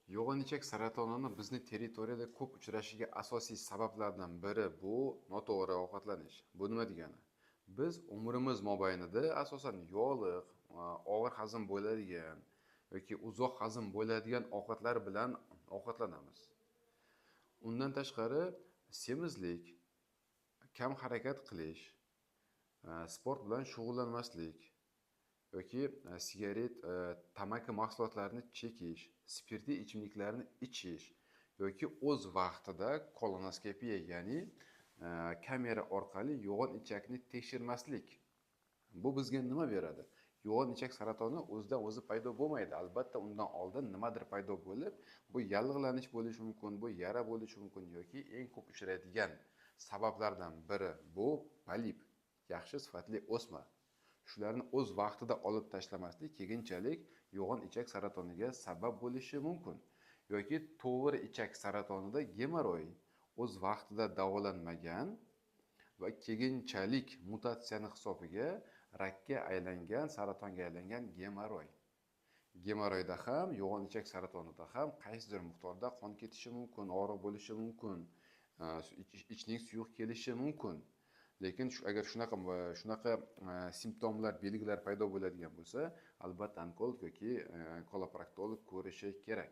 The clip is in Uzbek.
Yo'g'on ichak saratonini bizni territoriyada ko'p uchrashiga asosiy sabablardan biri bu noto'g'ri ovqatlanish. Bu nima degani? Biz umrimiz mobaynida asosan yog'liq, og'ir hazm bo'ladigan yoki uzoq hazm bo'ladigan ovqatlar bilan ovqatlanamiz. Undan tashqari semizlik, kam harakat qilish, sport bilan shug'ullanmaslik yoki sigaret, tamaki mahsulotlarini chekish, spirtli ichimliklarni ichish yoki o'z vaqtida kolonoskopiya, ya'ni kamera orqali yo'g'on ichakni tekshirmaslik. Bu bizga nima beradi? Yo'g'on ichak saratoni o'zidan o'zi paydo bo'lmaydi. Albatta undan oldin nimadir paydo bo'lib, bu yallig'lanish bo'lishi mumkin, bu yara bo'lishi mumkin yoki eng ko'p uchraydigan sabablardan biri bu polip, yaxshi sifatli o'sma. Shularni o'z vaqtida olib tashlamaslik keyinchalik yo'g'on ichak saratoniga sabab bo'lishi mumkin. Yoki to'g'ri ichak saratonida gemoroy o'z vaqtida davolanmagan va keyinchalik mutatsiyani hisobiga rakka aylangan, saratonga aylangan gemoroy. Gemoroyda ham, yo'g'on ichak saratonida ham qaysidir miqdorda qon ketishi mumkin, og'riq bo'lishi mumkin, ichning suyuq kelishi mumkin. Lekin agar shunaqa simptomlar, belgilar paydo bo'ladigan bo'lsa, albatta onkolog yoki koloproktolog ko'rishi kerak.